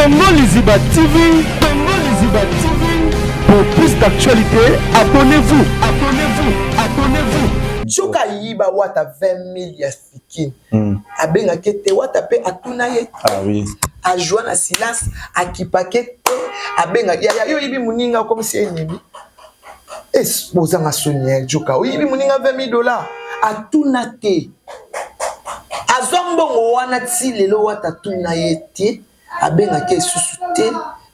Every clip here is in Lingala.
Congo Liziba TV, Congo Liziba TV. Pour plus d'actualités, abonnez-vous, abonnez-vous, abonnez-vous. Joka ayiba wata 20 000 ya fikine abengaki te wata mpe atuna ye Ah oui. ajua na silence akipake te abengaki yaya yo oyibi moninga okomisi ennemi es bozanga soni ya joka oyibi moninga 20 000 dollars atuna te azwa mbongo wana ti lelo wata atuna ye te abengaki lisusu te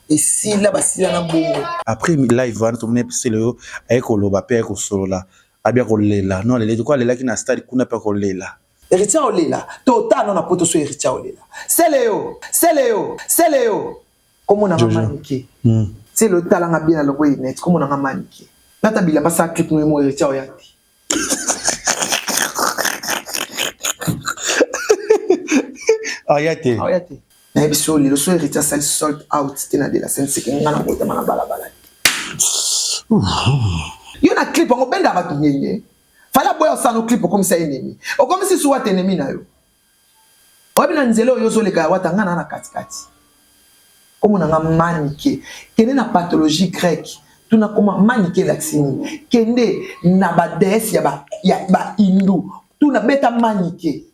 esila basila na bongo. Après live wana tomoni Sele oyo aye koloba pe aye kosolola abia kolela non alelaki ko alelaki na stade kuna pe kolela. Héritier olela to otano na poto so héritier olela sele yo sele yo sele yo komona nga manike sele otala nga bien na longo net komona nga manike nata bilamba sa clip no mo héritier oya te. Aya te. Aya te. Nayebi so lelo so héritier asali sold out te na de la scène seke nga na botama na balabala te. Yo na clip yango benda bato ngenge. Fala boya osala no clip okomisa ennemi. Okomisi su wata ennemi na yo. Oyebi na nzela oyo ozoleka ya wata nga na na katikati. Komona nga manike. Kende na pathologie grecque. Tuna koma manike elakisi nini. Kende na ba déesse ya ba ya ba hindu. Tuna beta manike.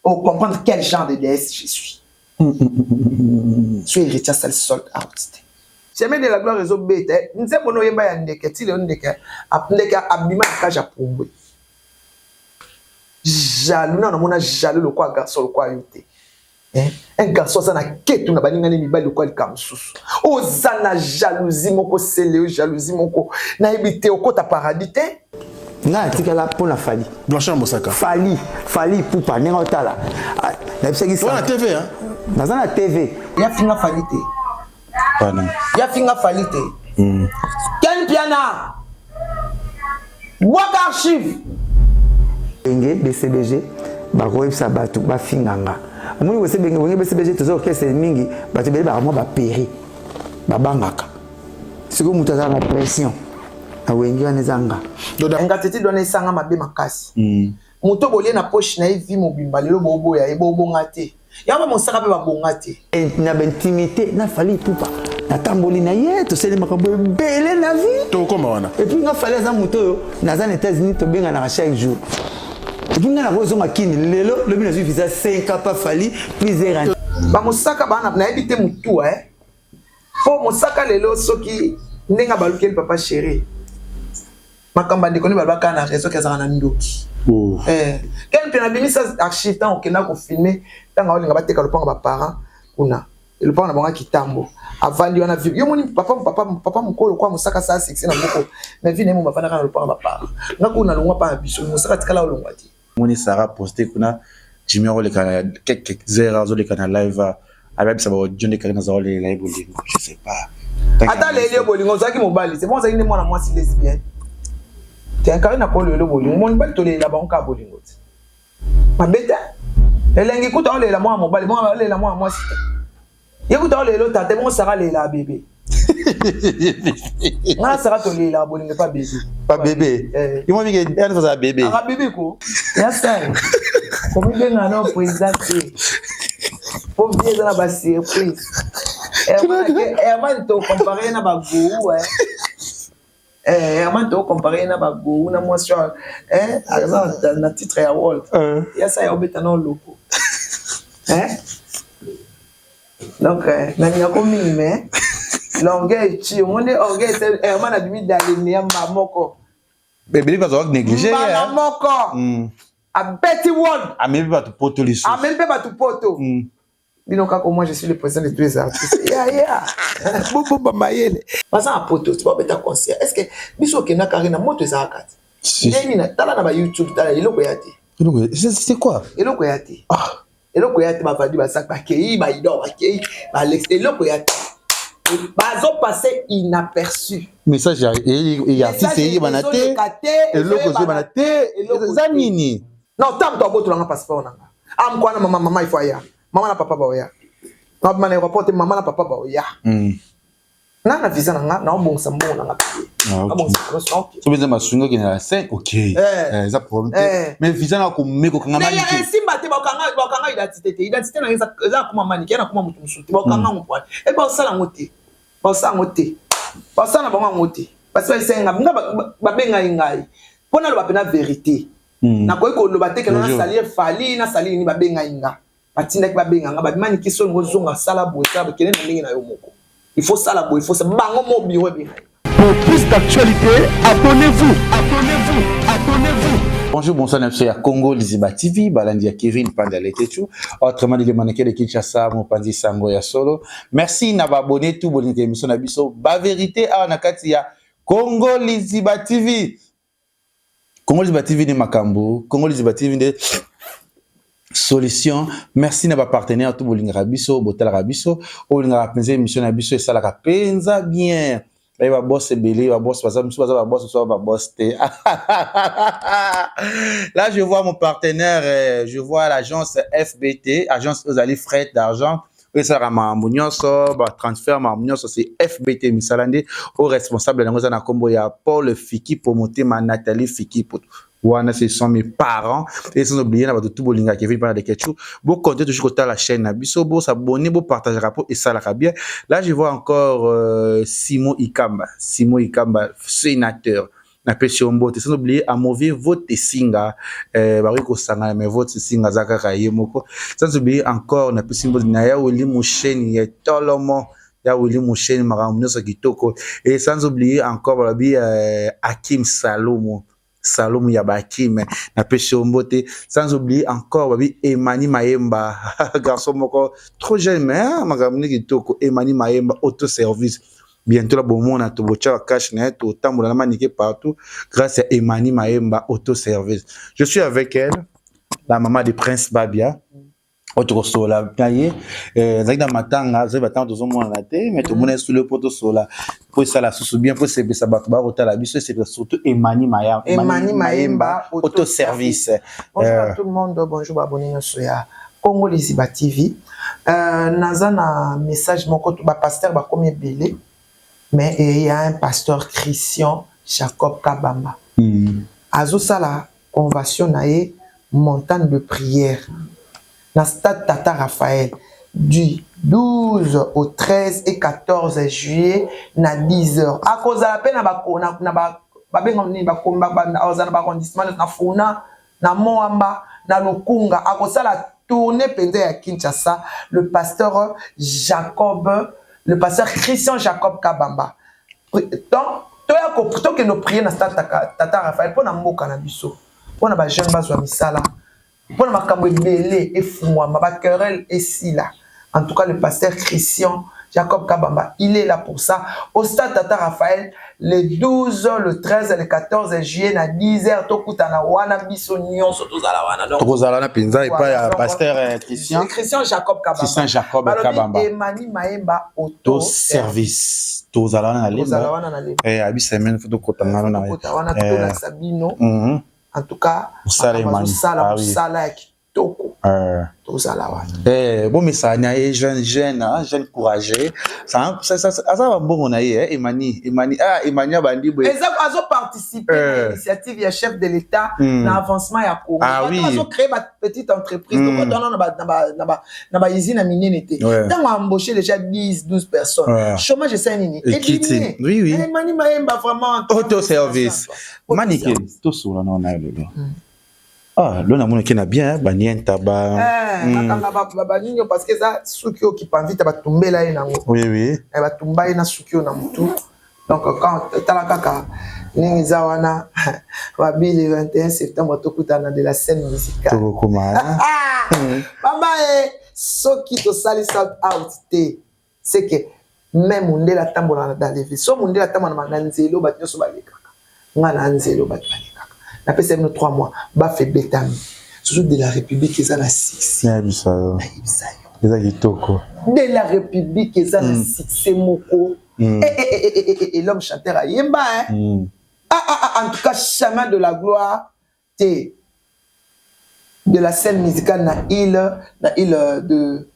O comprendre quel genre de déesse je suis. So héritier asali sold out te. Chemin de la gloire ezobeta nzembo no oyemba ya ndeke ti lelo ndeke ndeke abima na cage apumbwe. Jaloux na namona jaloux lokola garçon lokola yo te. Eh? Un garçon aza na ketu na baninga ne mibali lokola likambo mosusu. Oza na jalousie moko sele yo jalousie moko nayebi te okota paradis te. Nga natikala mpo na Fally. Blanchard Mosaka. Fally, Fally Ipupa ndenge otala. Nayebisaki Wana TV hein? Naza na TV. Ya finga Fally te. Wana. Ya finga Fally te. Ken Mpiana. Bwaka archive. Wenge BCBG bakoyebisa bato bafinga nga. Omoni wese benge wenge BCBG toza orchestre mingi bato ebele baka mwa baperi babangaka. Sikoyo moto azala na pression na wenge wana eza nga. Ingratitude wana esanga mabe makasi. Moto bolie na poche na ye vie mobimba lelo boboya ye bobonga te. Yango ba mosaka pe babonga te. Na ba intimité na Fally Ipupa natamboli na ye tosali makambo ebele na vie. Tokokoma wana. Et puis nga Fally aza moto oyo naza na États-Unis tobenganaka chaque jour. Et puis nga nakozonga Kin lelo lobi nazwi visa 5 ans pa Fally plusieurs. Ba mosaka bana nayebi te mutu eh. Po mosaka lelo soki ndenge abalukeli papa chéri makambo bandeko nde balobaka na réseau ke azalaka na ndoki. Eh, ken mpe nabimisa archive ntango okenda kofilme ntango aolinga bateka lopango ba parents kuna lopango na bango ya kitambo avandi wana vi yo moni papa papa papa mokolo kwa mosaka saa succès na moko mais vi na ye mo bavandaka na lopango ba parents nga kuna nalongwa pa na biso mosaka atikala olongwa te. Moni Sarah poste kuna Jimmy akoleka na quelques heures azoleka na live abebisa ba audio nde Karine aza kolela ye bolingo je sais pas. Ata leli yo bolingo ozalaki mobali c'est bon ozalaki nde mwana mwasi lesbienne te Karine akolela bolingo mobali tolelela bango kaka bolingo te mabe te elengi kuta olela mwana mobali mwana olela mwana mwasi te ye kuta olela tata bongo Sarah alela bebe nga na Sarah tolela bolingo pa bebe pa bebe yo moni ke elle faza bebe aka bebe ko ya sai komibenga no président te po vie eza na ba surprise Herman to compare na ba gourou eh Herman to compare na ba gourou na mwasi eh aza na titre ya world ya sai obeta na loko eh donc nalingako mingi mais l'orgueil ti omoni orgueil Herman abimi dalene ya mba moko ebele bazalaki négligé mbala moko abeti world amemi bato poto lisusu amemi mpe bato poto bino kaka moi je suis le président de tous les artistes ya ya bobomba mayele baza na poto ti babeta concert est ce que biso okendaka arena moto ezalaka te ndenge na tala na ba YouTube tala eloko ya te c'est quoi eloko ya te eloko ya te bavandi basak bakei baidor bakei baalex eloko ya te bazo passer inaperçu message ya artiste eyebana te eloko ezoyebana te eza nini non ta moto abotolanga passeport nanga amkwana mama mama ifo aya mama na papa baoya nabima na aéroport te mama na papa baoya nga na visa na nga naobongisa mbongo nanga peye. Ah, soki eza masungi okende na 5, ok, eza problème te, mais visa na komeka okanga Manike. Esimba te, bakanga identité te. Identité na eza nakoma Manike, nakoma moto mosusu te. Bakanga yango poani e, basala yango te, basala yango te, basala na bango yango te. Basi baesenga nga, babengai ngai mpo naloba mpena vérité. Nakoki koloba te keno nasali Fally, nasali nini. Babengai nga, batindaki, babenga nga, babimaniki so olingo ozonga, sala boye, sala boye, kende na ndenge na yo moko, il faut sala boye, il faut bango mo bureau ebengai. Pour plus d'actualités, abonnez-vous, abonnez-vous, abonnez-vous. Bonjour, bonsoir, na ya Congo Liziba TV, balandi ya Kevin Panda Letechu, autrement dit le mannequin de Kinshasa, mopanzi sango ya solo. Merci na ba abonné tout bolinga émission na biso. Ba vérité awa na kati ya Congo Liziba TV. Congo Liziba TV ni makambo, Congo Liziba TV nde solution. Merci na bapartenaire tout bolingaka biso, botalaka biso, olingaka mpenza émission na biso, esalaka mpenza bien. Baye baboss ebele, baboss baza mosusu, baza baboss mosusu, baboss te. Là, je vois mon partenaire, je vois l'agence FBT, agence ozali fret d'argent, oyo esalaka makambo nyonso, batransfert, makambo nyonso, c'est FBT misala nde. Oyo responsable yango eza na nkombo ya Paul Fikipo Motema, Nathalie Fikipo. Wana ce sont mes parents. Et sans oublier na bato tout bolingaka Kevin Pana de Ketchu, bocompte toujours kotala chaîne na biso, bosabonner, bopartageaka mpo esalaka bien. Là, je vois encore Simon Ikamba, Simon Ikamba sénateur, napesi yo mbote. Sans oublier Amovi Vote Singa, bakoki kosangana, mais Vote Singa aza kaka ye moko. Sans oublier encore, napesi mbote na ya Wili Musheni ya Tolomo, ya Wili Musheni, makambo nyonso kitoko. Et sans oublier encore balobi Akim Salomo, Salomo ya Bakim, napesi yo mbote. Sans oublier encore babi Emani Mayemba, garçon moko trop jeune, mais makambo nde kitoko. Emani Mayemba auto service, bientôt la bomona tobotya cash na ye, totambola na Manike partout grâce à Emani Mayemba auto service. Je suis avec elle, la maman de Prince Babia, oyo tokosola na ye. Ezalaki na matanga, azali batanga, tozomonana te, mais tomona esuli mpo tosola, mpo esala susu bien, mpo esepesa bato bakotala biso, esepesa surtout Emani Emani Mayemba auto service. Bonjour à tout le monde, bonjour baabonné nyonso ya Congo Liziba TV. Naza na message moko. Bapasteur bakomi ebele, mais il y a un pasteur, Christian Jacob Kabamba, azosala convention na ye, montagne de prière, na stade Tata Raphaël, du 12 au 13 et 14 juillet na 10 heures. Akozala mpe na babenga nini, akozala na baarrondissement, na Funa, na Moamba, na Lukunga. Akosala tournée mpenza ya Kinshasa, le pasteur Jacob, le pasteur Christian Jacob Kabamba. Donc toya tokende prier na stade Tata Raphaël mpo na mboka na biso, mpo na bajeune bazwa misala, mpona makambo ebele efungwama, baquerelle esila. En tout cas, le pasteur Christian Jacob Kabamba, il est là pour ça, au stade Tata Raphaël, le 12, le 13 et le 14 juillet na 10 heures. Tokutana wana, biso nyonso tozala wana. Donc tokozala wana mpenza epai ya pasteur Christian. Christian Jacob Kabamba. Christian Jacob Kabamba. Emani Mayemba auto service, tozala wana na Lemba. Wana na Lemba. Abi semaine fo tokota ngano na tokota wana, tolakisa bino. En tout cas, mosala, mosala ya kitoko, tozala wana. Bomesana na ye, jeune, jeune, jeune courageux, aza bambongo na ye. Emani, Emani, ah, Emani abandi boye. Azoparticipe na initiative ya chef de l'État na avancement ya Congo. Azocréer bapetite entreprise, tokotana na bausine ya minene te. Ntango embauché déjà 10 12 personnes, chômage esali nini? Ekiti. Oui. Emani Mayemba, vraiment. Auto service. Manike, tosola na lelo. Ah, lo namonaki na bien banienta ba Bakanga banini, parce que eza suki oyo Kipamvita batumbela ye nango. Oui. Batumba ye na suki oyo na motu. Donc quand tala kaka ndenge eza wana, babi le 21 septembre tokutana de la scène musicale. Tokokoma. Bamba ye, soki tosali sold out te, c'est que même mondele atambola dans les villes, so mondele atambola na nzela, bato nyonso balekaka. Nga na nzela, bato balekaka. Napesa bino 3 mois, bafe betami surtout de la République eza na succès. Nayebisa yo. Nayebisa yo. Eza kitoko. De la République eza na succès moko. Et l'homme chanteur ayemba, hein? Ah, ah, ah, en tout cas, chemin de la gloire te, de la scène musicale na île de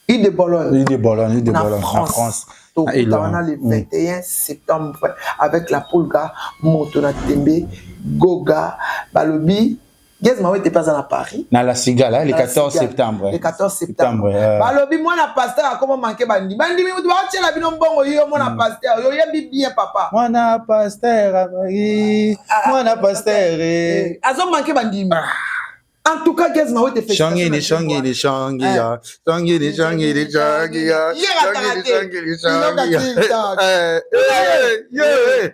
Île de Bologne. Île de Bologne, Île de na Bologne, na France. France. Tokuta wana le 21 septembre avec la Pulga, moto na tembe, Goga, balobi Gaz Mawete mpe aza na Paris. Na la Cigale, hein, le Na la 14 Cigale. septembre. Le 14 septembre. Septembre, Balobi mwana pasteur akoma manke bandimi. Bandimi mutu baotiela bino mbongo yo mwana pasteur, yo yembi bien papa. Mwana pasteur, Marie. Mwana pasteur. Eh. Eh, azo manke bandimi. En tout cas, Gaz Mawete Shangini, shangini, shangi ya. Shangini, shangini, shangi ya. Ye rataka Shangini, te. shangini, shangi ya. Biloko TikTok. Eh, eh, yeah.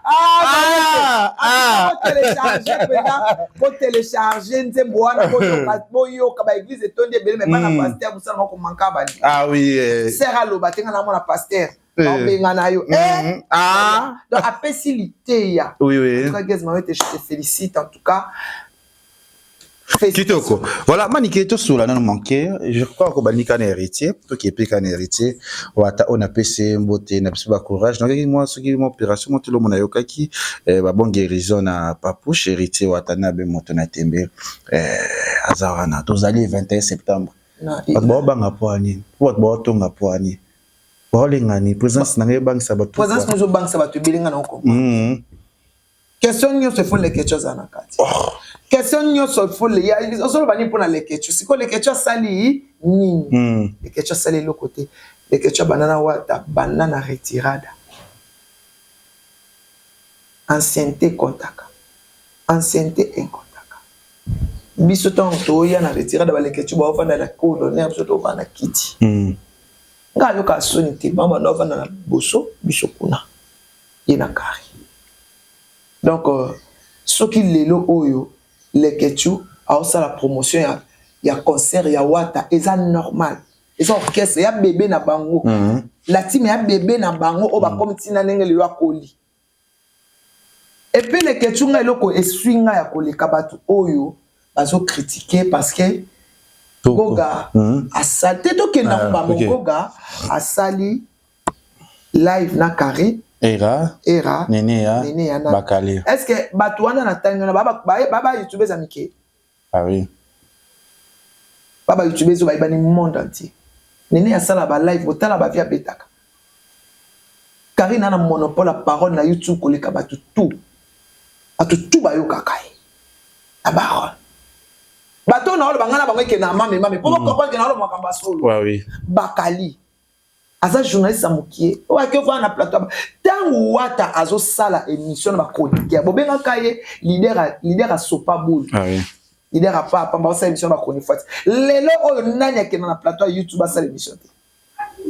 Ah, Ah, ah. kotélécharge mpenza, kotélécharge nzembo wana, boyoka, boyoka baéglise etondi ebele, me bana pasteur mosala moko manka bandi. Ah oui. Eh. Ser aloba te, nga na mona pasteur baobenga na yo. Eh, Ah. donc apesi liteya. Oui, En oui. tout cas, Gaz Mawete, je te félicite en tout cas. Kitoko. Voilà, Manike tosola nano manqué. Je crois que banika na héritier, to ki epeka na héritier, wata on apesi mbote na biso ba courage. Donc moi soki mo opération mo tolo mona yokaki eh, ba bon guérison na papouche héritier wata na be moto na tembe. Eh, aza wana tozali 21 septembre. Na- Bato baobanga po ani. Po bato baotonga po ani. Baolingani présence na ngai ebangisa bato. Présence nous obangisa bato ebele, nga na okoma. Question nyonso efo Leketu aza na kati. Question nyonso efo ozoloba nini mpona Leketu? Sikoyo Leketu asali nini? Leketu asali eloko te. Leketu abanda na Wata, banda na retirada. Ancienneté ekontaka, ancienneté ekontaka. Biso ntango toya na retirada, baleketu baovanda na cour d'honneur, biso tovanda na kiti. Nga ayoka soni te, bango banda ovanda na liboso, biso kuna, ye na kari. Donc soki lelo oyo Leketu aosala promotion ya concert ya Wata, eza normal, eza orchestre ya bebe na bango. La team ya bebe na bango oyo bakomi ntina ndenge lelo akoli. Epe Leketu, nga eloko eswi nga ya koleka bato oyo bazocritiquer parce que Goga asali te, tokenda Ah, bango. Goga asali live na Carré. Era. Era. Nene ya. Nene ya na Bakali. Est ce que bato wana na ntangi wana baba youtube eza mike? Ah oui. Baba youtube ezo bayebani monde entier. Nene asala balive, botala bavie abetaka. Karine ana monopole ya parole na YouTube koleka bato tout. Bato tout bayokaka ye na baronne. Bato na oloba, ngai na bango ekende na mame mame mpo bocomprendre ke na oloba makambo ya solo. Ouais, oui. Bakali aza journaliste ya mokie oyo aki ovanda na plateau. Ntango Wata azosala émission na bachroniqueur, bobengaka ye leader, leader asopa boule. Ah oui. Leader apa apamba osala émission na bachroniqueur. Lelo oyo nani akenda na plateau ya YouTube asala émission te?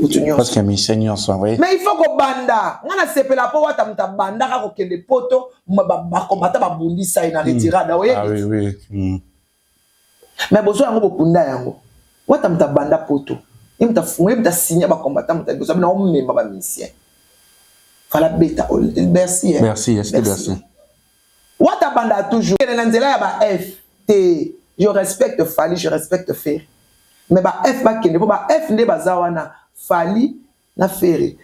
Motu nyonso. Parce que mission nyonso, oui. Mais il faut kobanda. Nga na sepela mpo Wata moto abandaka kokende poto, bakombata babundisa ye na retirada. Ah Oyebi? oui, oui. Mais bozwa yango, bokunda yango. Wata moto abanda poto, ye moto afunga, ye moto asinya bakombata, moto aliboso abina omemba bamusicien fala beta Bercy, eh. Merci, est-ce que merci. Wata banda toujours kende na nzela ya ba F te. Je respecte Fally, je respecte Ferre, mais ba F bakende mpo ba F nde baza wana. Fally na Ferre,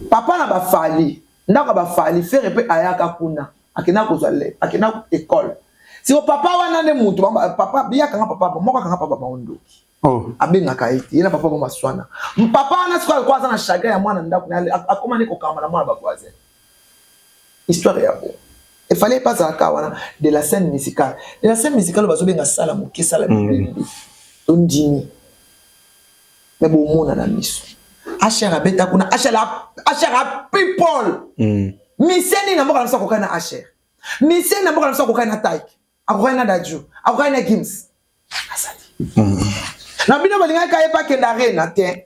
papa na bafali, ndako ya bafali, Ferre mpe ayaka kuna, akenda kozwa le, akenda école. Siko papa wana nde mutu papa biyakanga, papa moko akanga papa bango ndoki. Oh. Abengaka ye te, ye na papa bango maswana. Papa wana sikoyo alikuwa aza na chagrin ya mwana ndako na ye, akoma nde kokamba na mwana bavoisin. Histoire ya bo efale epe azalaka wana de la scène musicale, de la scène musicale oyo bazobenga sala moke, sala bibembe. Tondimi, me bomona na miso hr abeta kuna, hr hr people. Mise nini na mboka na biso akokani na hr? Mise nini na mboka na biso akokani na Tike, akokani na Dadju, akokani na Gims? Asali na bino balingaki ye mpe akende arena te.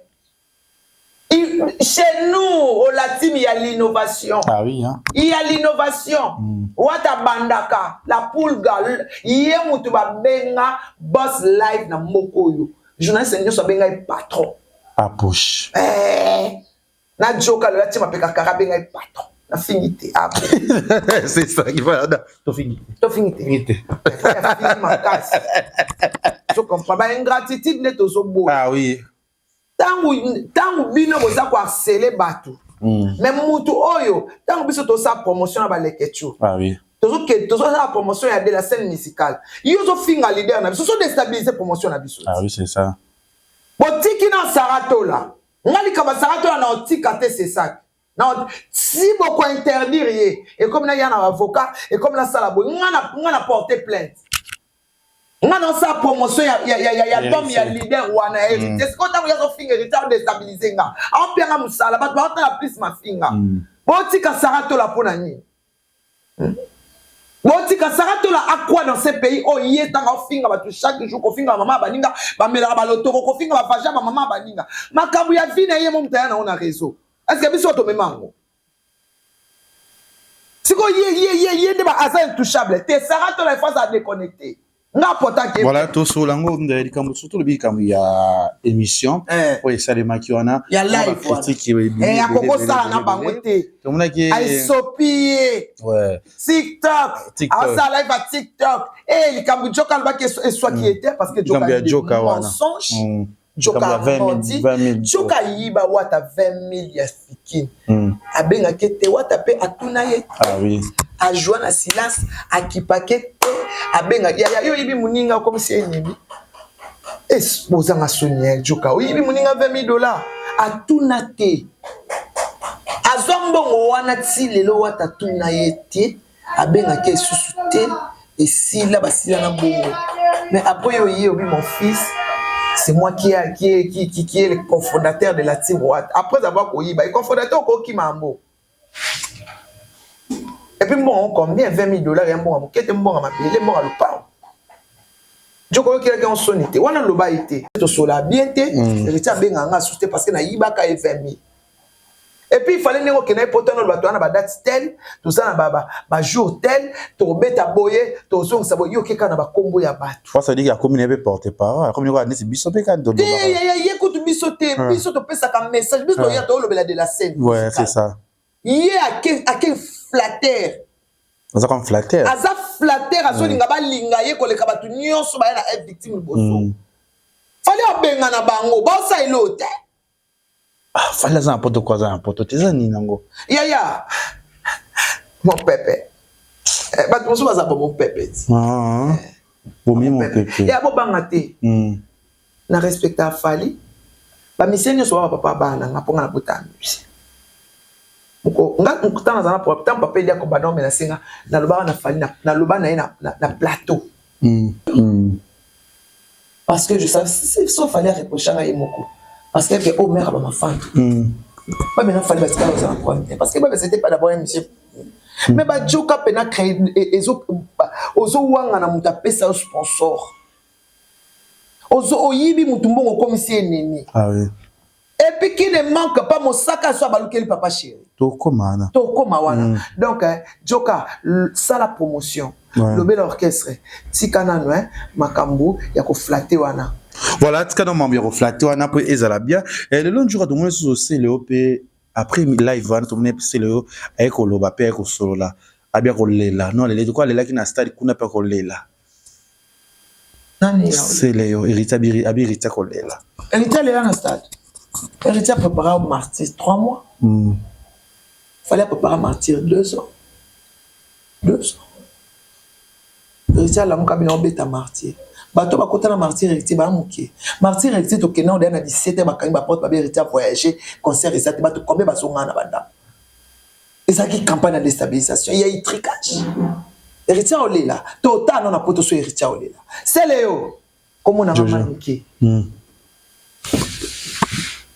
Chez nous au la team, il y a l'innovation. Ah oui, hein. Il y a l'innovation. Wata bandaka la Pulga, ye mutu babenga boss live na moko oyo journaliste nyonso abenga ye patron. Apouche. Eh, na joka lelo atie mapeka kaka, abenga ye patron, nafingi te. Ah, C'est ça qui va. Tofingi. Tofingi te. Afingi makasi. Ozocomprendre baingratitude nde tozoboya. Ah oui. Ntango ntango bino boza koharceler bato, mais mutu oyo, ntango biso tosala promotion na baleketu, Ah oui. tozosala promotion ya de la scène musicale, yo ozofinga leader na biso, ozodéstabiliser promotion na biso. Ah oui, c'est ça. Botiki na Sarah Tola. Nga likambo ya Sarah Tola na otika te c'est ça. Na si boko interdire ye ekomi na ya na avocat ekomi na sala boye nga na nga na porter plainte. Nga na osala promotion ya ya ya ya album ya leader wana ya héritier. Mm. Sikoyo ntango ya kofinga héritier ao déstabiliser nga. Aopia nga musala bato baotala plus mafinga. Mm. Botika Sarah Tola mpo na nini? Hmm? botika Sarah Tola a quoi dans ce pays oyo ye ntango aofinga bato chaque jour kofinga bamama ya baninga bamelaka balotoko kofinga bavaja bamama ya baninga makambo ya vie na ye mo moto aya nango na réseau est ce que biso tomema yango sikoyo ye ye ye ye nde aza intouchable te Sarah Tola ifo aza déconnecté nga potaki voilà tosola yango likambo surtout lobi likambo ya émission oyo esalemaki wana ya live wana akokosala na bango te tomonaki aesopi ye TikTok asala live ya TikTok e likambo joka alobaki eswaki ye te parce que joka mensonge joka menti joka ayiba wata 20 000 ya fikini abengaki te wata mpe atuna ye ajua na silence akipake te abengaki yaya yo oyibi moninga okomisi ennemi bozanga soni ya joka oyibi moninga 20 000 dollars atuna te azwa mbongo wana ti lelo wata atuna ye te abengaki lisusu te esila basila na bongo mais après yo ye obi mon fils c'est moi qui, a, qui, est, qui, qui, qui est le cofondateur de la team Wat après avoir koyiba e cofondateur okokima yango et puis mbongo combien 20 000 dollars ya mbongo moke te mbongo mabele mbongo ya lopango joko oyokelaki yango soni te wana loba ye te tosola bien te héritier abengaka nga susu te parce que nayibaka ye 20 000 et puis il fallait ndenge okende ye poto wana bato wana badate tel toza na bajour tel tokobeta boye tozongisa boye yo okeka na bakombo ya bato ça dit akomi na ye mpe porte parole akomi kaka neti biso mpe kani te ye kutu biso te biso topesaka message biso toya toolobela de la scène ouais c'est ça ye ake ake flatteur aza comme flatteur aza flatteur azolinga balinga ye koleka bato nyonso baya na f victime liboso Fally abenga na bango baosala elo te ah, Fally aza na poto ko aza na poto te eza nini yango yaya mopepe eh, bato mosusu baza bo mopepe ti ah, bomi mopepe ya bobanga te na respecta Fally bamusicien nyonso baba papa bana nga mpo nga na bota musicien nga ntango naza na problème ntango papa Eli akobanda omela senga nalobaka na Fally naloba na ye na plateau parce que je savais so Fally areprochanga ye moko parce que ke o mère bamafanta bamena Fally batikala kozala problème te parce que babe c'était pas d'abord un monsieur mais bajoka mpena créé ozowanga na moto apesa yo sponsor oyibi motu mbongo okomisi ennemi ah oui. et puis qui ne manque pas mosaka so abalukeli papa chéri tokóma wana tokóma wana donc eh, joka sala promotion ouais. lobela orchestre tika nano eh, makambo ya koflatter wana voilà tika nano makambo ya koflatter wana mpo ezala bien eh, lelo njuka tomoni susu osele mpe après live wana tomoni sele oyo aye koloba mpe aye kosolola abia kolela non alelaki ko alelaki na stade kuna mpe kolela nani sele yo héritier abi héritier kolela héritier alela na stade héritier préparé martyr 3 mois fallait préparer martyr 2 ans 2 ans héritier alamuka bino obeta martyr bato bakota na martyr héritier baya moke martyr héritier tokenda odeya na 17 heures bakangi baporte babe héritier voyager concert eza te bato combien bazongana na bandako ezalaki campagne ya déstabilisation ya trucage héritier olela to otala na poto so héritier olela sele yo komonanga manike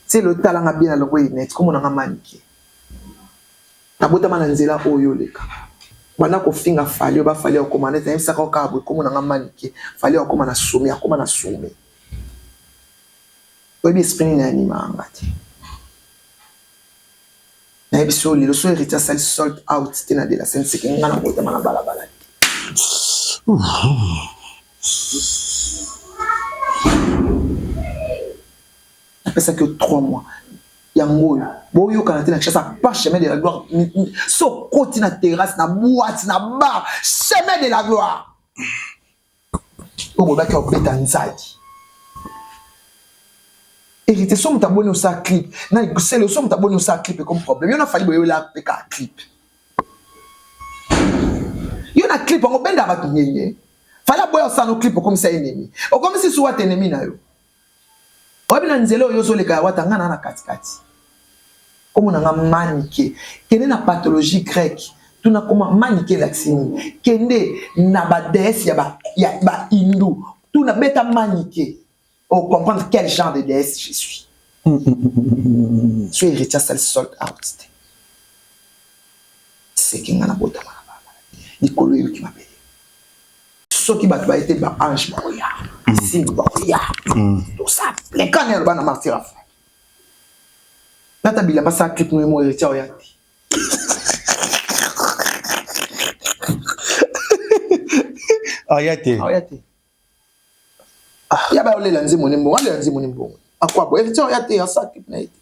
sele otalanga bien na longo net komonanga manike nabotama na nzela oyo oleka banda kofinga Fally oyo baFally akoma neti nayebisaka okaka boye komonanga manike Fally akoma na sommet akoma na sommet oyebi esprit nini animaka te nayebi so lelo so héritier asali sold out te na de la scène seke nga na botama na balabala te napesaki yo 3 mois yango oyo boyokana te na Kinshasa pas chemin de la gloire so okoti na terrasse na boîte na bar chemin de la gloire oyo bolobaki obeta nzadi héritier so moto aboni osala clip na sele so moto aboni osala clip comme problème yo na Fally boyola mpe kaka clip yo na clip yango obendaka bato ngenge Fally aboya osala no clip okomisa ennemi okomisi suwa te ennemi na yo. Oyebi na nzela oyo ozoleka ya wata nga na na katikati. Kombo na nga Manike. Kende na pathologie grecque. Tuna koma Manike elakisi nini. Kende na ba déesse ya ba ya ba hindou. Tuna beta Manike. O comprendre quel genre de déesse je suis. So héritier asali sold out te. Seke nga nabotama na balabala te. Likolo eyoki mabele. Soki bato baye te ba ange bakoya. Simbi bakoya. Tosa plein kani aloba na martyr afra. Nata bilamba sa clip no mo héritier oya te. Oya te. Oya te. Ah, ya ba olela nzembo ne mbongo, alela nzembo ne mbongo. Akwa bo héritier oya te asa clip na ye te.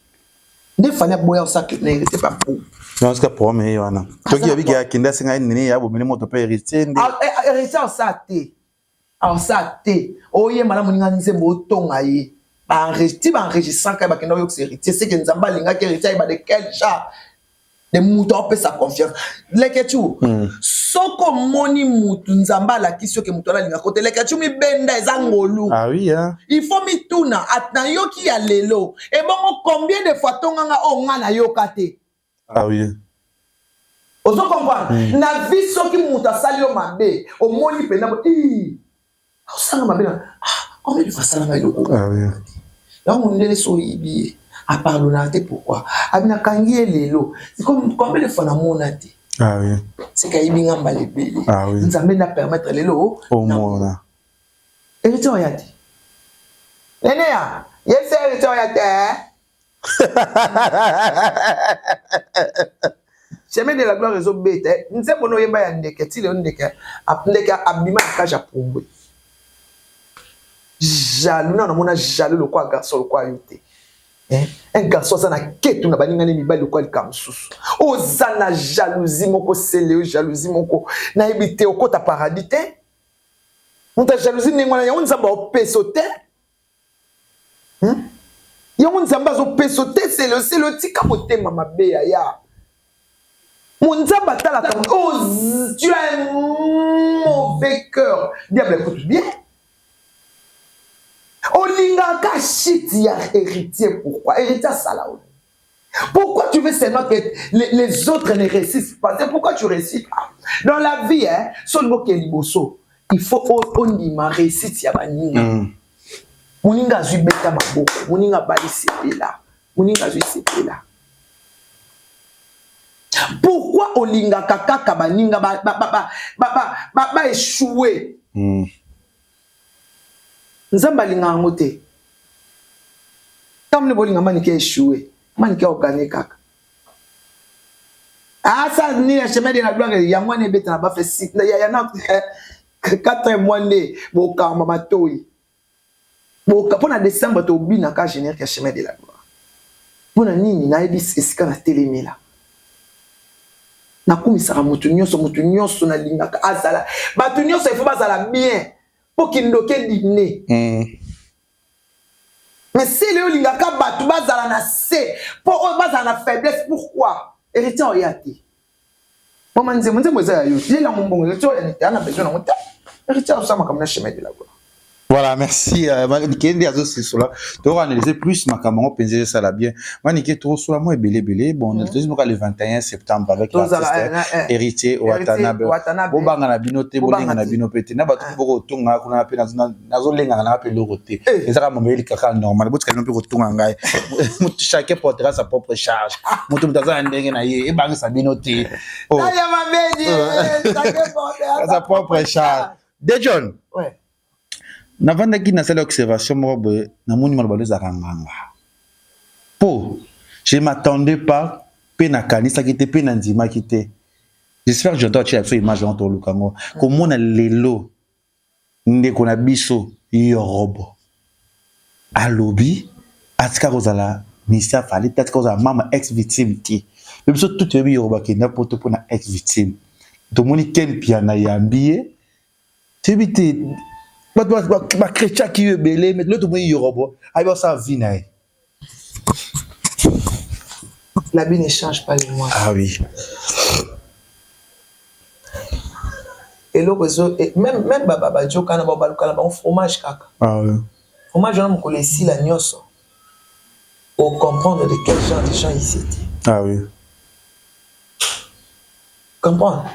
Nde fallait aboya osa clip na héritier pa po. Non, c'est problème ye wana. Soki yabi ke akende asenga ye nene ya bomeli moto pe héritier nde. Ah, eh, héritier osa te. Osa te. Oye malamu ninga nzembo otonga ye. Ba enregistré ba enregistraka bakenda oyokisa héritier, c'est que Nzambe alingaki héritier ayeba de quel genre de moto apesa confiance lekechu soko omoni mutu nzambe alakisi yo ke moto wana alingaka te lekechu mibenda eza ngolu ah oui, hein? il faut mituna nayoki ya lelo ebongo combien de fois tonganga oyo nga nayoka te ah oui. ozo comprendre na vie soki moto asali yo mabe omoni mpenza osanga mabe na ah, combien de fois asalanga eloko ah oui. Yango mondele so oyebi ye apardonnaka te pourquoi abi nakangi ye lelo combien de fois namona te ah oui. Seke ayebi nga mbala ebele ah oui. Nzambe nde apermettre lelo omona héritier oya te neneya yebisa héritier oya te chemin de la gloire ezobeta nzembo no oyemba ya ndeke ti lelo ndeke ndeke abima na cage apumbwe jaloux na namona jaloux lokola garçon lokola yo te un garçon aza na ketu na balingani mibali lokola likambo mosusu oza na jalousie moko sele yo jalousie moko nayebi te okota paradis te moto ya jalousie ndenge wana yango nzambe aopeso te Yango nzambe azopeso te sele sele otika motema mabe yaya mon nzambe atalaka oh, tu as un mauvais cœur diable écoute bien olingaka shit ya héritier pourquoi héritier asala oyo pourquoi tu veux seulement que les autres ne réussissent pas c'est pourquoi tu réussis pas dans la vie hein soki okende liboso il faut ondima réussite ya baninga moninga azwi beta maboko moninga abali sepela moninga azwi sepela pourquoi olingaka kaka baninga baéchouer nzambe alingaka yango te ntango nde bolinga manike échouer manike aoganye kaka asa nini ya chemin de la gloire yango wana ebeta na bafe ya na 4 mois nde bokamba matoi boka mpo na décembre tobinaka générique ya chemin de la gloire mpo na nini nayebi esika natelemela nakumisaka motu nyonso motu nyonso nalingaka azala bato nyonso ifo bazala bien mpo kindoki edine mais sele oyo olingaka bato bazala na se mpo oyo bazala na faiblesse pourquoi héritier oya te mama nzembo nzembo eza ya yo yelango mbongo héritier oya te ana besoin nango te héritier osala makambo na chemin de la gloire Voilà, merci. Manike nde azosisola tokoanalyse plus makambo yango mpenza ezosala bien manike tokosola mwa ebele ebele bon tozi moka le 21 septembre avec l'artiste héritier Watanabe bobanga na bino te bolenga na bino mpe te na bato mpe bokotonga kuna mpe nazolengaka nanga mpe eloko te ezaka momeli kaka normal botika bino mpe kotonga ngai chacun portera sa propre charge moto moto aza na ndenge na ye ebangisa bino te sa propre charge de John navandaki nasali observation moko boye namoni maloba ndo ezalaka nganga po je m'attendais pas mpe nakanisaki te mpe nandimaki te j'espère que jonathan atia biso image yango toluka yango komona lelo ndeko na biso yorobo alobi atika kozala misia fali te atika kozala mama ex victime te me biso tu toyebi yorobo akenda poto mpona ex victime tomoni ken piana yambi ye toyebi te bato bakretiaki yo ebele mais lelo tomoni yorobo ayebi asala vie na ye La vie ne change pas les mois. Ah oui. eloko ezo même même bajoka na baluka na bango fromage kaka ah oui. Fromage wana mokolo esila nyonso. O comprendre de quel genre de gens ils étaient. Ah oui. Comprendre?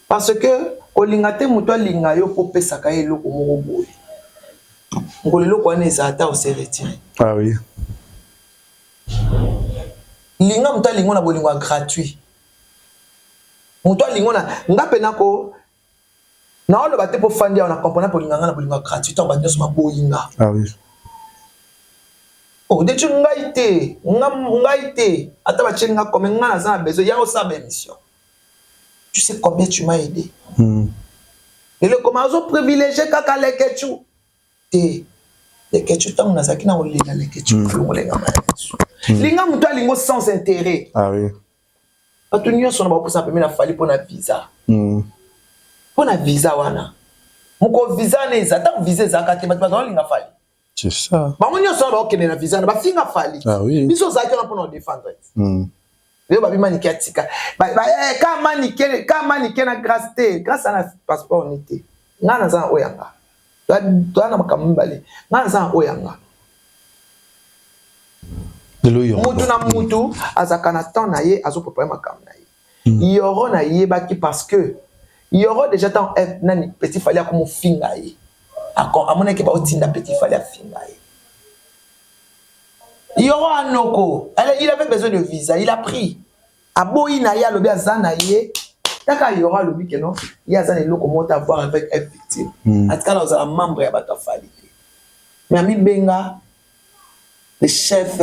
Parce que kolinga te moto alinga yo mpo opesaka ye eloko moko boye. Mokolo eloko wana ezala ata ose retirer. Ah oui. Linga moto alingo na bolingo ya gratuit. Moto alingo na nga pena ko naoloba te mpo fandi awa na comprendre mpo olinga nga na bolingo ya gratuit ntango bato nyonso baboyi nga. Ah oui. Oh, detu ngai te, nga ngai te. Ata batie nga comme nga naza na besoin ya osala ba émission. Tu sais combien tu m'as aidé. Lelo koma azo privilégier kaka Leketchou. Te. Leketchou ntango nazalaki na kolela Leketchou alongola nga mayi miso. Linga moto alingo sans intérêt. Ah oui. Bato nyonso na bakosana pembeni na Fally mpo na visa. Mpo na visa wana. Moko visa wana eza ntango visa ezalaka te bato bazala kolinga Fally. C'est ça. Bango nyonso wana bakokende na visa na bafinga Fally. Ah oui. Biso ozalaki wana mpo na kodefendre. Lelo babi Manike atika. Ka Manike, ka Manike na Grâce te. Grâce ana passeport ni te. Nga naza na oyo ya nga. Toza na makambo mibale. Nga naza na oyo ya nga. Mutu na mutu azalaka na temps na ye azo prepare makambo na ye. Yoro nayebaki parce que Yoro déjà tant nani Petit Fally akomofinga ye. Amonaki baotinda Petit Fally afinga ye. Yoro anoko, il avait besoin de visa, il a pris. Aboyi na ye alobi aza na ye. Taka Yoro alobi que non, ye aza na eloko moko à voir avec F victime. Atikala ozala membre ya bato ya Fally te. Mais amibenga le chef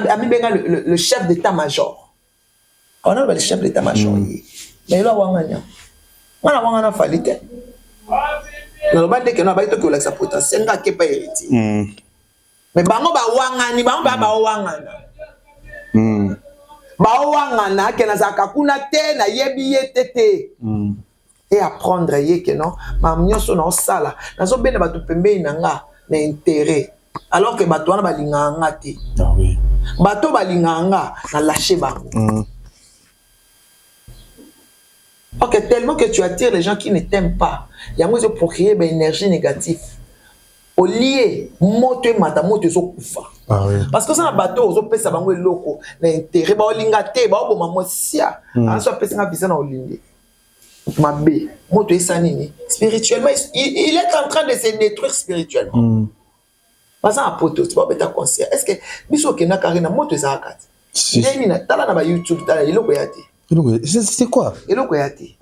amibenga le chef d'état-major. On a le chef d'état-major. Mais il a wanganya. Wana wangana Fally te. Naloba ndeke no abayi toki olakisa potentiel nga akepa héritier. Mais bango bawangani, bango ba bawangana. Bawangana ke nazalaka kuna te, nayebi ye te te. Et apprendre ye ke non, makambo nyonso na osala, nazobenda bato pembeni na nga na intérêt. Alors que bato wana balingaka nga te. Ah oui. Bato balingaka nga, na lâcher bango. Ok, tellement que tu attires les gens qui ne t'aiment pas. Yango ezo procréer ba énergie négative. Au lieu moto emata moto ezokufa. Ah oui. Parce que ça na bato ozopesa bango eloko na intérêt ba olinga te ba oboma mosia. Aso apesa nga visa na olingi. Mabe moto esa nini spirituellement il est en train de se détruire spirituellement. Baza na poto tu babeta concert. Est-ce que biso okendaka arena moto ezalaka te? Ndenge na tala na ba YouTube tala eloko ya te. C'est quoi? Eloko ya te.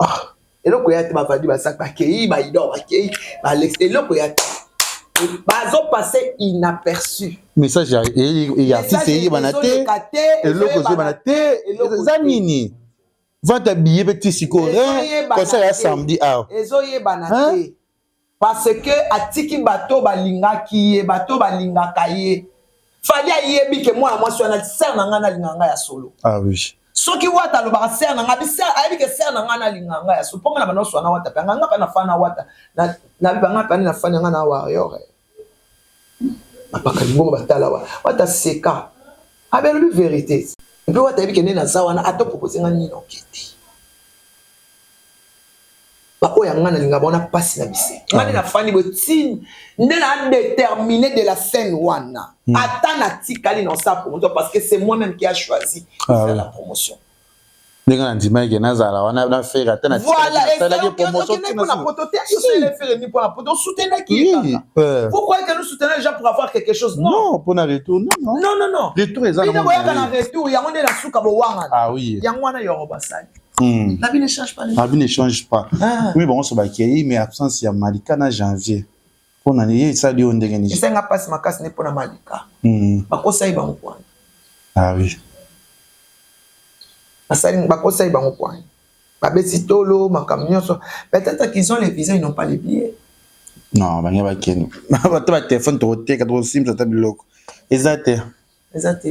Eloko ya te bavandi basak bakei baidor bakei ba eloko ya te. Bazo passer inaperçu. Message ya artiste eyebana te. Eloko ezobana te. Eza nini? Vente ya billet pe ti sikoyo. Concert ya samedi awa. Ezoyebana te. Parce que atiki bato balingaki ye, bato balingaka ye. Fally ayebi ke mwana mwasi wana sœur na nga nalinga nga ya solo. Ah oui. Soki wata alobaka sœur na nga, bi sœur ayebi ke sœur na nga nalinga nga ya solo. Mpo nga na banda oswana wata pe nga nga pe na fana wata. Na na bi nga pe na fana nga na warrior. Bapaka libongo batala wa. Wata seka. Abelobi vérité. Et puis wata ayebi ke nde naza wana ato proposer nga nini okete. Ba oyo nga nalinga bango na pasi na bise. Nga nde nafandi boye ti nde na déterminé de la scène wana. Ata natikali na osala promotion parce que c'est moi-même qui a choisi de faire la promotion. Ndenge na ndimaki ke nazala wana na faire ata na nasalaki promotion mpona poto te osala faire ni mpona poto osoutenaki ye kaka. Pourquoi que nous soutenons les gens pour avoir quelque chose? Non, non mpona retour non non. Non non non. Retour eza na boyaka na retour yango nde na suka bowangana. Ah oui. Yango wana yoro basali. La vie ne change pas. La vie ne change pas. Ah. Oui, bon, on se bat mais absence ya Malika na janvier. Pona ye esali yo ndenge nini? Esenga passe makasi ne pona Malika. Bakosa ye bango kwani. Ah oui. Basali bakosa ye bango kwani. Babeti tolo makambo nyonso. Peut-être qu'ils ont les visas, ils n'ont pas les billets. Non, bange bakende. Bato ba téléphone tokoteka tokosimisa ata biloko. Eza te. Eza te.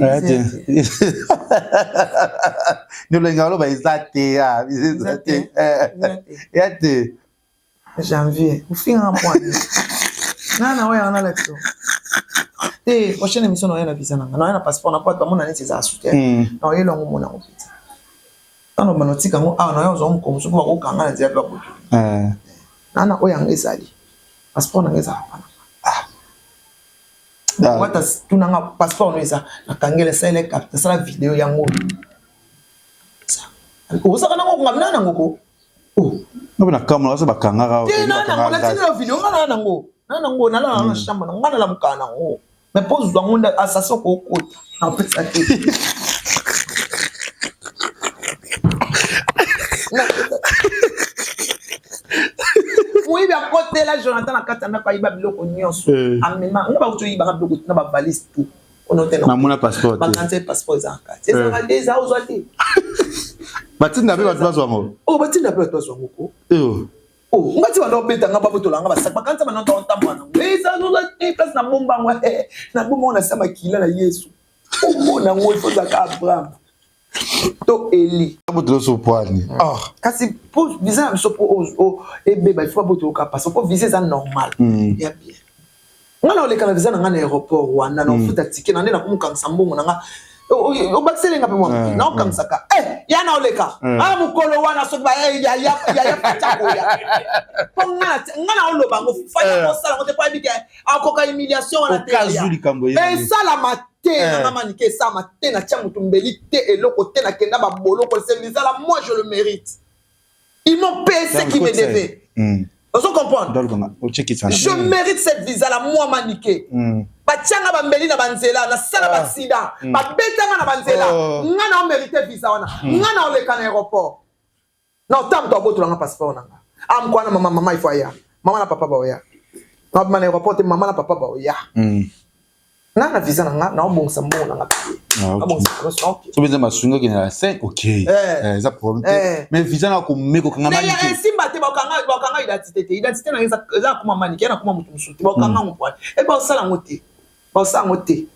Ndolenga aloba eza te. Eza te. Eza te. Janvier, ofinga mwani. Nana oyo ana lakso. Te prochaine émission na na visa nanga. Na na passeport na kwa mona neti eza soutien. Na oyelo ngo mona ngo pita. Tano bano tika ngo awa na yo zo mko so ko kanga na nzela ba butu. Nana oyo anga ezali. Passeport nanga ezala pana. Ah. Ah. Wata tunanga passeport no eza nakangela esalele capte asala video yango ozaka nango konga na nango ko oh. Ngabe na kamwa baso bakangaka te na nango natindela video nga na nango na nango nalala na chambre na nga nalamukaka nango mais mpo ozwa ngo nde assassin okokota napesa te. Moyibi akotela Jonathan na kati ya ndako, ayiba biloko nyonso. Eh. Amema nga bakuti oyibaka biloko na bavalise tout ono te. Namona passeport te. Bakanisa passeport eza na kati, ezalaka te, eza ozwa te. Batinda mpe bato bazwa yango. Oh, batinda mpe bato bazwa yango ko. Eh. Oh, nga ti banda obeta nga, babotola nga basaki, bakanisa banda otambola nango, eza ozwa te. Place na bomba yango, na bomba yango na sa makila na Yesu. Omona yango, ifo ozalaka Abraham to Eli. Babotola so poani. Ah. Kasi po visa na biso po ebeba, il faut babotoloka passeport po visa eza normal. Ya bien, nga na oleka na visa na nga na aéroport wana, na ofuta ticket na nde nakomokangisa mbongo na nga, obakiselenga mpe mwa moke, naokangisaka ya na oleka a mokolo wana. Soki yaya fatia koya mpo nga na oloba yango, faya kosala yango te po ayebi ke akoka humiliation wana te. Okazu likambo ye. Esalama te nanga Manike, esalama te. Natia motu mbeli te, eloko te, nakenda baboloko. C'est visa là, moi je le mérite. Ils m'ont payé ce qui me devait. Ozo comprendre? Je mérite cette visa là, moi Manike. Batianga bambeli na banzela, nasala baaccident, babetanga na banzela. Nga na omérite visa wana. Nga na oleka na aéroport na ota moto abotolanga passeport na nga. Amko wana, mama, mama ifo aya, mama na papa baoya. Nabima na aéroport te, mama na papa baoya. Nga na visa na nga, naobongisa mbongo na nga. Abongisa nyonso, ok. So eza masungi okende na 5, ok. Eza problème te, mais visa na komeka okanga Manike. Esimba te, bakanga identité te. Identité na eza nakoma Manike, ya nakoma moto mosusu te. Bakanga yango poani e, baosala yango te, baosala yango te,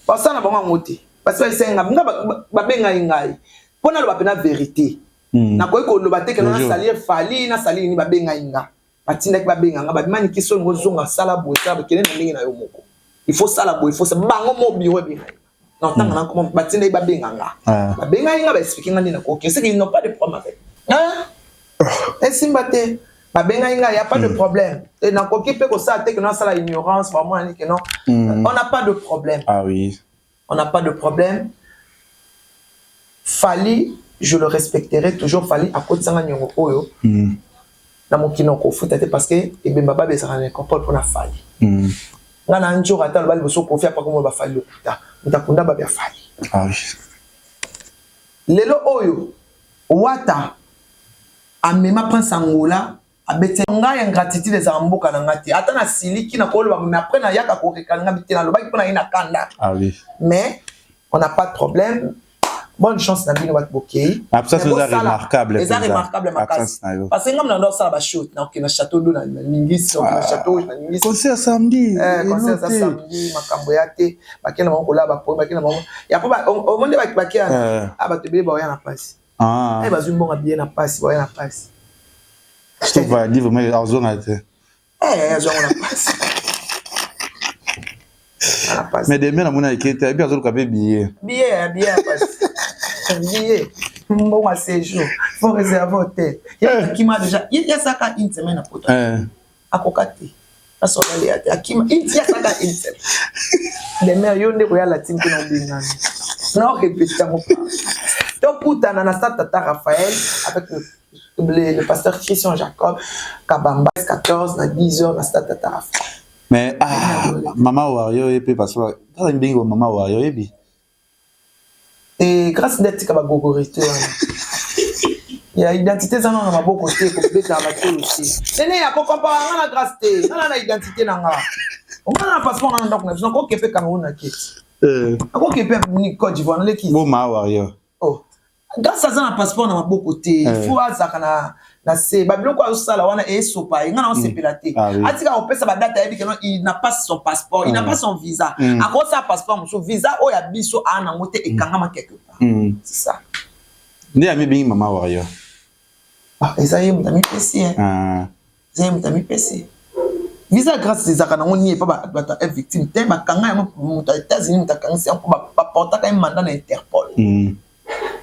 baosala na bango yango te. Basi baesenga nga, babengai ngai mpo naloba mpena vérité. Nakoki koloba te keno nasali Fally, nasali nini. Babengai nga, batindaki babenga nga, babimaniki so ngo ozonga, sala boye, sala boye, kende na ndenge na yo moko, il faut sala boye, il faut bango mo bureau ebengai na otanga na nkoma. Batindaki babenga nga, babengai nga, baexplique nga nde nakoki. C'est qu'ils n'ont pas de problème avec esimba te. Babengai nga, y a pas de problème. E nakoki mpe kosala te ke nasala ignorance, bamona ke non, on n'a pas de problème. Ah oui. On n'a pas de problème. Fally, je le respecterai toujours. Fally akotisanga niongo oyo na mokili kofuta te, parce que ebemba babezaka na nécropole mpona Fally. Nga na njoka ata aloba liboso Kofi apaka mo baFally lokuta, moto akunda babi aFally. Ah oui. Lelo oyo Wata amema Prince Angola, abeti ngai. Ingratitude ezala mboka na nga te. Ata nasiliki na koloba, mais après nayaka korekana nga te, nalobaki mpo na ye na kanda. Ah oui. Mais on n'a pas de problème. Bonne chance na bino bato bokei. Absence eza remarquable. Eza remarquable makasi, parce que ngai na ndo osala bashoot, naoke na Château d'eau na ningisi, oke na Château Rouge na ningisi. Concert samedi. Concert eza samedi, makambo ya te. Bakende bango kolala bapoe, bakende bango ya po omonde bakeya. Bato ebele baoya na mpasi, bazwi mbongo biye na mpasi, baoya na mpasi. Valdi vraiment azonga te. Azwango na mpasi. Mais demain namoni ake te, ayebi azoluka mpe billet. Billet, billet ya pasi, billet, mbongo ya séjour, faut réserver hôtel. Akima déjà, ye asaka une semaine na poto, akoka te, asolali te, akima ye asaka une semaine. Demain yo nde koya latine mpe na obengani na orépété yango. Tokutana na stade Tata Raphaël avec le pasteur Christian Jacob Kabamba, 14 na 10 heures na stade Tata Raphaël. Mais ah, mama Wario ye mpe, parce que kaka mibengi ba mama Wario, oyebi. E grâce nde atika bagogorité wana ya identité eza nano na maboko te, kobetaka batolo te. Nene ya kokompara nga na Grâce te. Nga na identité na nga, nga na passeport nga na ndako na biso. Nakoke mpe Cameroun na keti, nakoke mpe Côte d'Ivoire naleki. Bo ma Wario. Oh, Grâce aza na passeport na maboko te. Il faut azalaka na se babiloko azosala wana esopa ye. Nga na osepela te. Atika kopesa badate, ayebi keno il n'a pas son passeport, il n'a pas son visa. Akosala passeport mosusu, visa oyo ya biso aa nango te, ekangama quelque part. C'est ça. Nde amibengi mama Wario. Eza ye moto amipesi, eza ye moto amipesi. Visa Grâce ezalaka nango ni epa bato ya victime te. Bakanga yango moto ya États-Unis, moto akangisi yango mpo baportaka ye mandat na Interpol.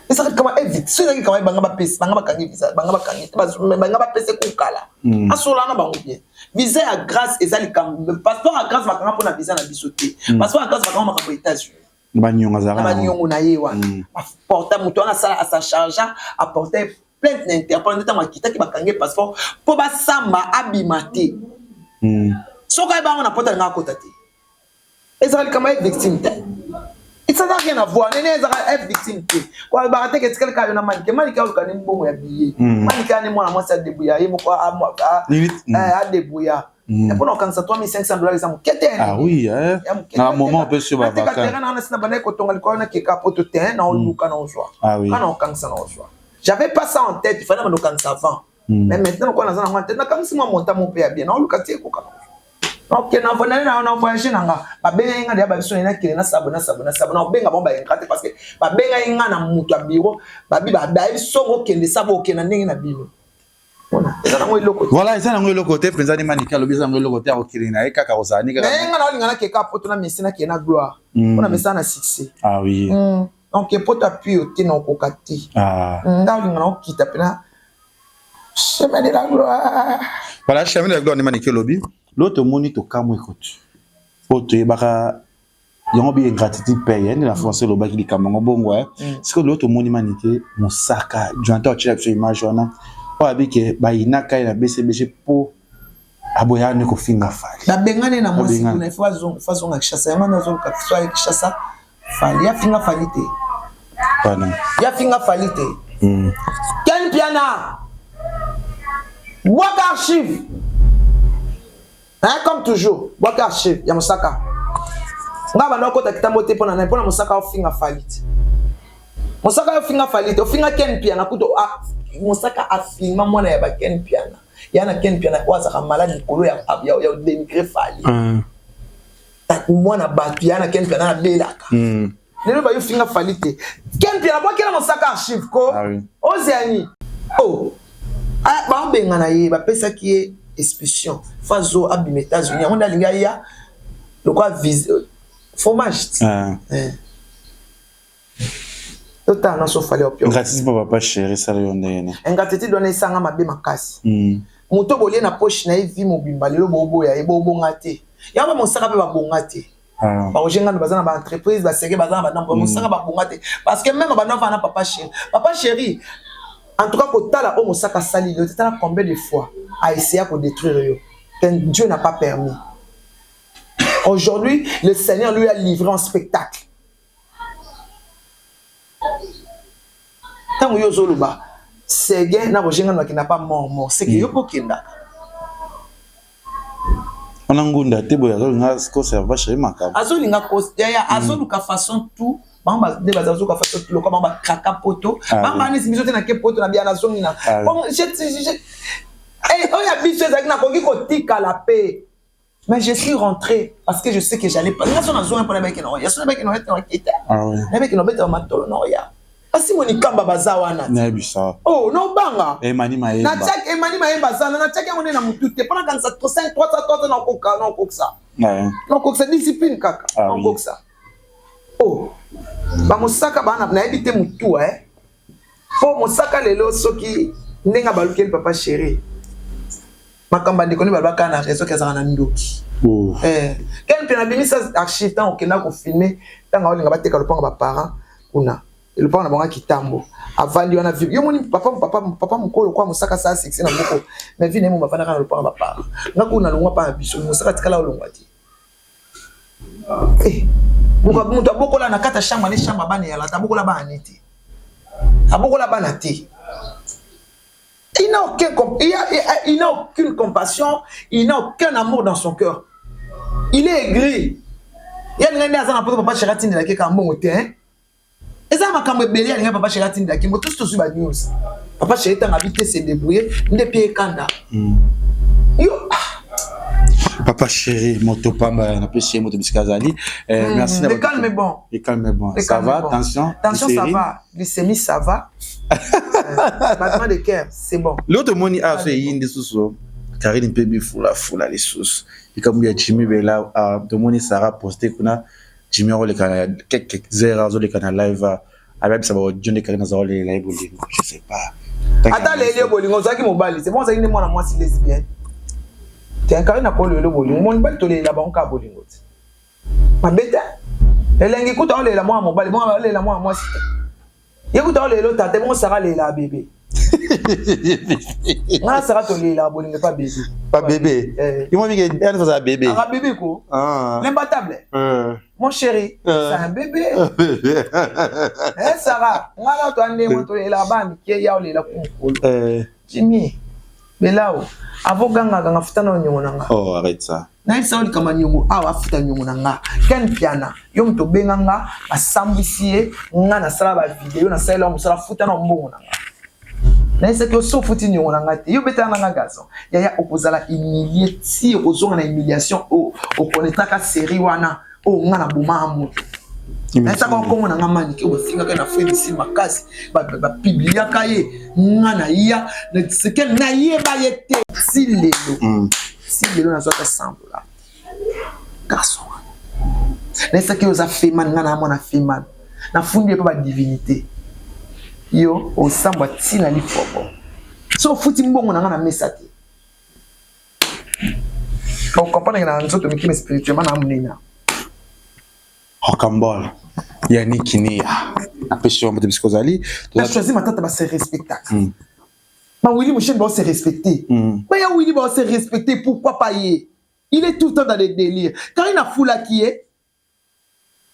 Ezalaki kama evite so, ezalaki kama banga bapesi, banga bakangi visa, banga bakangi, banga bapesi ekokala. Asola na bango bien. Visa ya Grâce eza likambo, passeport ya Grâce bakanga mpona visa na biso te. Passeport ya Grâce bakanga makambo ya États-Unis. Baniongo azalaka na baniongo na ye wana. Aporta moto wana asala asachargea, aporta plainte na Interpol nde ntango akitaki bakangi passeport mpo basamba abima te. Soki ayeba yango na poto, alingaka akota te. Ezalaka likambo ya victime te, ça n'a rien à voir. Nene ezalaka f victime te, kolobaka te ke etikali kaka yo na Manike. Manike aluka nde mbongo ya billet. Manike ane mwana mwasi adebrouilla ye moko, adebrouilla mpona kokangisa 3500 $ eza moke te. Ah oui, na moment mpe sur bavaka terrain na wana, bandaki kotonga likolo na keka poto te, na oluka na ozwa kana okangisa na ozwa. J'avais pas ça en tête, il fallait bando okangisa avant. Mais maintenant lokola naza nango en tête, nakangisi mwa montant mo mpe ya bien, naoluka ti ekoka. Ok, na voyage na nga, babengaki nga deya, babiso nakende nasabo nasabo nasabo, na obenga bango bayenga te, parce que babengaki nga na moto ya bureau, babi bayebi songo okende sabo, okende ndenge na bino, eza nango eloko. Voilà, eza nango eloko te mpenza. Nde Manike alobi eza nango eloko te, akokende na ye kaka, kozala ni kaka. Nga na olinga nakeka poto na mesi, nakende na gloire mpona mesala na succès. Ah oui. Donc poto apui yo te, na okoka te. Nga olinga na okita mpena chemin de la gloire. Voilà, chemin de la gloire nde Manike alobi. Lo tomoni, tokamwi kutu oyo toyebaka yango bi ingratitude paye nde na français elobaki likambo yango bongo. Sikoyo lelo tomoni Manike mosaka Jonathan otiela biso image wana oyo abi ke bayinaka ye na BCBG mpo aboyaka nde kofinga Fally. Babengani na mwasi kuna, ifo azonga Kinshasa. Yango wana azoluka so aye Kinshasa. Fally afinga Fally te. Yafinga Fally te. Ken Piana bwaka archive, hein, comme toujours bwaka archive ya mosaka. Nga banda okota kitambo te mpona nani? Mpona mosaka ofinga Fally te. Mosaka ofinga Fally te, ofinga Ken Piana kutu. Mosaka afilma mwana ya baken Piana, ya na Ken Piana oyo azalaka malade likolo ya dénigrer Fally. Mwana bato ya na Ken Piana abelaka. Lelo bayo finga Fally te. Ken Piana bwakela mosaka archive ko oziani o baobengana ye, bapesaki ye expulsion fazo abima États-Unis. Yango nde alingi aya lokola fromage. Totala nyonso Fally opio. Ingratitude mpo papa chéri esala yo ndenge nini? Ingratitude wana esanga mabe makasi. Moto bolie na poche na ye vie mobimba, lelo boboya ye, bobonga te. Yango bamosaka mpe babonga te. Baroger Ngando baza na baentreprise, baseke baza na bandambo, bamosaka babonga te, parce que même bando avana na papa chéri, papa chéri en tout cas kotala oyo mosaka asali lelo te. Tala combien de fois aessayer kodétruire yo que Dieu n'a pas permis. Aujourd'hui, le Seigneur lui a livré en spectacle. Ntango yo ozoloba Seguin na Roger Ngando akenda pa mort mort, c'est que yo mpo okendaka. Wana ngunda te boye, azolinga koserva chéri makambo. Azolinga yaya, azoluka façon tout. Bango nde baza zoka façon tout lokola bango bakraka poto. Bango banisi biso te nake poto na bia nazongi na oyo ya biso ezalaki nakoki kotikala mpe. Mais je suis rentré parce que je sais que j'allais pas. Nga so nazongi mpona baki na oya, so nabaki na oya te, nakita nabaki na obetaka matolo na oya. Asimoni Kamba baza wana. Nayebisa. Oh, nobanga. Emani Mayemba. Natiaki Emani Mayemba aza na, natiaki yango nde na motu te mpona kanisa 5 3 3 nakoka, nakokisa, nakokisa discipline kaka, nakokisa. Oh, bamosaka bana nayebi te motu eh po mosaka lelo soki ndenge abalukeli papa chéri, makambo bandeko nde balobaka na réseau ke azalaka na ndoki. Ken mpe nabimisa archive ntango okenda kofilmer, ntango aolinga bateka lopango baparent kuna, lopango na bango ya kitambo. Avandi wana yo moni papa, papa, papa mokolo kwa mosaka asala succès na moko, mais vi na ye mo bavandaka na lopango baparent. Nga kuna nalongwa mpa na biso, mosaka tikala olongwa te. Moto abokola na kati ya chambre ne, chambre bana eyalaka, abokola bana ne te, abokola bana te. Il n'a aucune compassion, il n'a aucun amour dans son cœur. Il est aigri. Ye alingai nde aza na poto, papa chéri atindelaki kaka mbongo te. Eza makambo ebele alingai papa chéri atindelaki mbo. Tosi tozwi banews, papa chéri ntango abi te se débrouiller nde mpe ekanda yo. Papa chéri moto pamba, napesi ye moto bisika azali. Merci. Le calme est bon. Le calme est bon. Ça va? Tension? Tension ça va, glycémie ça va, battement de cœur c'est bon. Lelo tomoni awa so eyindi susu Karine mpe bifulafula lisusu likambo ya Jimmy Bela. Tomoni Sara poste kuna, Jimmy akoleka na quelques heures, azoleka na live, abebisa baaudio nde Karine aza kolela ye bolingo, je sais pas. Ata leli yo bolingo, ozalaki mobali, c'est bon, ozalaki nde mwana mwasi lesbienne. Te Karine akolela bolingo. Mobali tolela bango kaka bolingo te. Mabe te. Elengi kuta olela mwana mobali, mwana olela mwana mwasi te. Ye kuta olela tata, bongo Sara alela bebe. Nga Sara tolela bolingo pa bebe. Pa bebe. Eh. Yo mobike elle faza bébé. Aka bébé ko. Ah. L'imbattable. Euh. Mon chéri, c'est un bébé. Eh Sarah, nga na to ande mo tolela ba mike ya olela ku mokolo. Euh. Jimmy, Belao, avo ganga ganga futa na nyongo na nga. Oh, arrête ça. Nayebisa yo likambo ya nyongo awa afuta nyongo na nga. Ken Mpiana, yo moto obenga nga, basambwisi ye, nga nasala ba video, nasalela yo mosala, futa na mbongo na nga. Nayebisaki yo so ofuti nyongo na nga te, yo betala na nga gazon. Yaya okozala humilie ti okozonga na humiliation oyo okonetraka série wana oyo nga nabomaka moto. Nayebisaka yo nkombo na nga Manike, oyo bafingaka ye na Afrique makasi, bapibliaka ye, nga naya, nayeba ye te ti lelo. Ti lelo nazwa ata 100 dollars. Garçon wana. Nayebisaki yo oza feman, nga na mwana feman. Nafundi ye mpe ba divinité. Yo osambwa ti na lifobo. So ofuti mbongo na nga na mesa te. Okomprendre na nzoto mike mais spirituellement na monene. Rocambole. Yannick Nia. Apesi yo mbote bisika ozali. Na choisi matata ba se respectaka. Ba Willy Musheni ba se respecter. Ba ya Willy ba se respecter pourquoi pas ye? Il est tout le temps dans des délires. Karine afulaki ye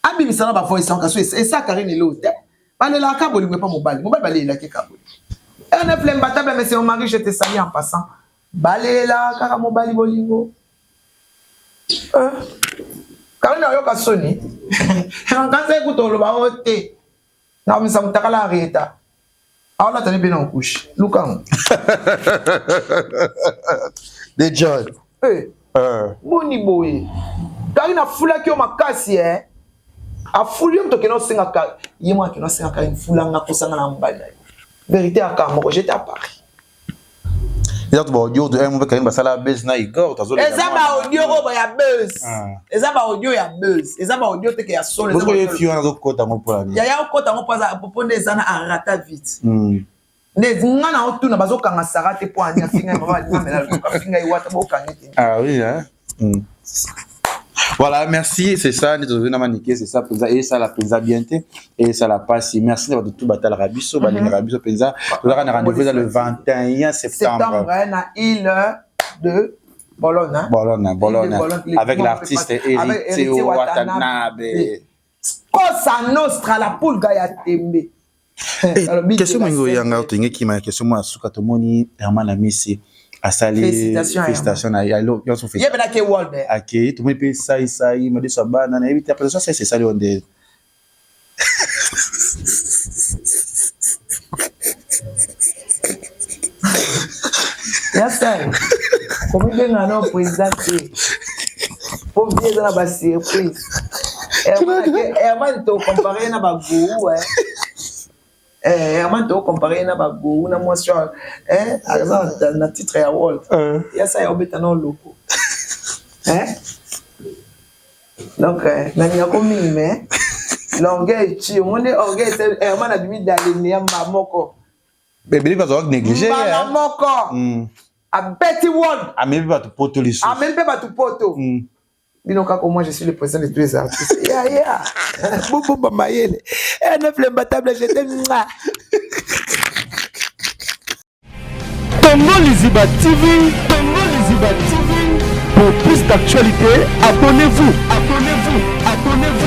abimisa na ba voice yango kasi esa Karine eloo te. Balelaka bolingo epa mobali. Mobali balelaki ka bolingo. RNF l'imbattable mais c'est mon mari je te salue en passant. Balelaka kaka mobali bolingo. Karine ayoka soni. Nkanza ekuta oloba o te. Nakomisa mutakala Arieta. Aolata ni bino en couche. Lukango. De John. Eh. Boni boye. Karine afulaki yo makasi eh. Afuli yo moto okende osenga ka ye moko akende osenga Karine fulanga kosanga na mobali na yo. Vérité ya kaka moko, j'étais à Paris. Eza to ba audio to mpe Karine basala buzz na Igor tazo Eza ba audio oyo ya buzz. Eza ba audio ya buzz. Eza ba audio te ke ya solo. Bozoko ye fille wana azokota ngo mpo na nini? Yaya okota ngo mpo nde eza na arata vite. Nde nga na otuna bazokanga Sarah te mpo ani afinga ye mama alinga mela afinga ye wata bokanga te. Ah oui hein. Voilà, merci, c'est ça, nous avons maniqué, c'est ça, penza, et ça la penza bien te, et ça la passe. Merci d'avoir tout battre la rabiso, balinga rabiso penza. Nous avons un rendez-vous le 21 septembre. Septembre, na île de Bologne, hein? Bologne, Bologne. Bologne, Avec l'artiste Héritier Watanabe. Cosa Nostra, la pulga ya tembe. Question mingi oyanga tolingi kima question mwa suka tomoni Herman Amisi asali félicitation na ye nyonso ye mpe ake world akei tomoni mpe saisai madeso ya bana nayebi te présentation saisi esali yo nde ya sai komibenga no président te po vie eza na basurprise Herman tokompare na bagou Herman tokompare na bagou na mwasi oyo aza na titre ya world ya sai obeta na oloko donc nalingako mingi mais l'orgueil ti omoni orgueil Herman abimi dalene ya mba moko ebele bazalaki négligé mbala moko abeti world amemi bato poto lisusu amemi mpe bato poto bino kaka moi je suis le président de tous les artistes yeah yeah bobomba mayele neuf l'imbattable je t'aime. Congo Liziba TV, Congo Liziba TV. Pour plus d'actualités, abonnez-vous, abonnez-vous, abonnez-vous.